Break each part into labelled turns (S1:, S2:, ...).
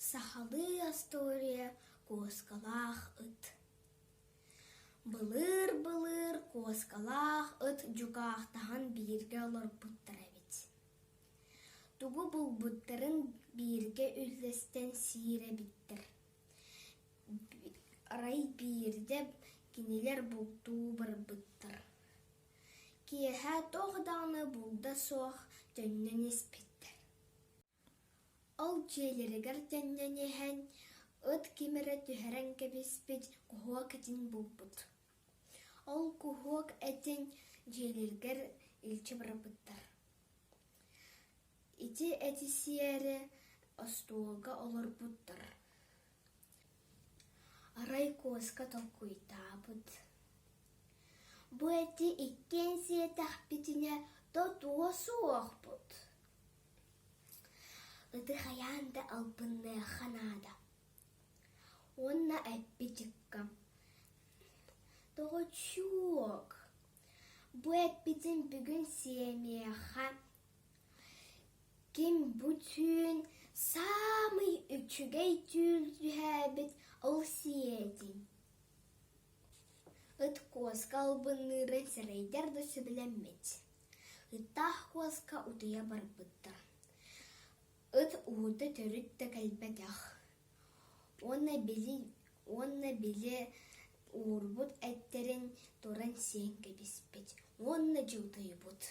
S1: Сахалыы остуоруйа Куоскалаах ыт Былыыр-былыр куоскалаах ыт дьукаахтаһан бииргэ олорбуттар эбит. Тугу булбуттарын бииргэ үллэстэн сиир эбиттэр. Арай биирдэ кинилэр бултуу барбыттар. Киэһэ туох даҕаны булда суох төннөн испиттэр. Ол дьиэлэригэр төннөн иһэн, ыт ким эрэ түһэрэн кэбиспит куһуок этин булбут. Ол куһуок этин дьиэлэригэр илдьэ барбыттар. Ити эти сиэри остуолга олорбуттар. Арай куоска толкуйдаабыт: «Бу эти иккиэн сиэтэхпитинэ тотуо суохпут Ыты хайаан да албынныахха наада Уонна эппит дьыкка: «Доҕоччуок, бу эппитин бүгүн сиэмиэхэ, ким бу түүн саамай үчүгэй түүл түһээбит ол сиэтин» Ыт куоска албынныырын сэрэйдэр да сөбүлэммит. Ыттаах куоска утуйа барбыттар. Ыт уута төрүт да кэлбэтэх уонна били уонна били уурбут эттэрин туран сиэн кэбиспит уонна дьэ утуйбут.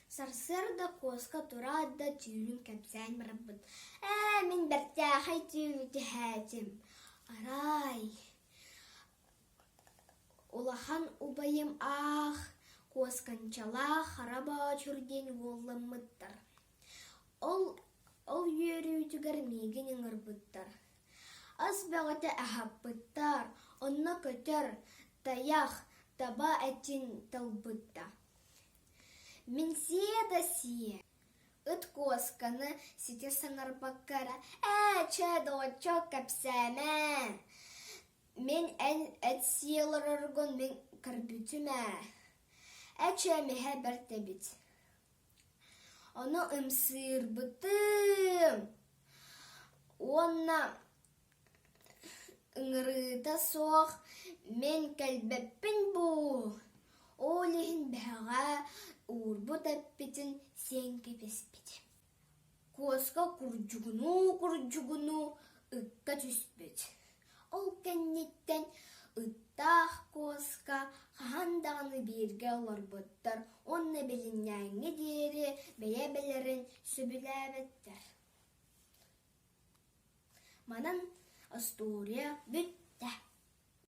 S1: Сарсыарда куоска тураат да түүнүн кэпсээн барбыт: «Ээ, мин бэртээхэй түүнү түһээтим, арай Улахан убайым аах Куосканчалаах Хара Боочур диэн уолламмыттар. Ол ол үөрүүтүгэр миигин ыҥырбыттар. Ас бөҕөтө аһаппыттар, онно көтөр, тайах, таба этин талбытта. Мин сиэ да сиэ Ыт куосканы ситэ саҥарбакка эрэ «Ээ, чэ, доҕоччуок, кэпсээмэ Мин эн эт сии олороргун мин көрбүтүм ээ, эчэмиһэ бэрт эбит Ону ымсыырбытым уонна ыҥырыыта суох мин кэлбэппин буу, ол иһин бэҕэһээ уурбут эппитин сиэн кэбиспитим Куоска курдьугунуу-курдьугунуу ыкка түспүт. Ол кэнниттэн ыттаах куоска хаһан даҕаны бииргэ олорбуттар уонна билиҥҥээҥҥэ диэри бэйэ-бэйэлэрин сөбүлээбэттэр. Манан остуоруйа бүттэ.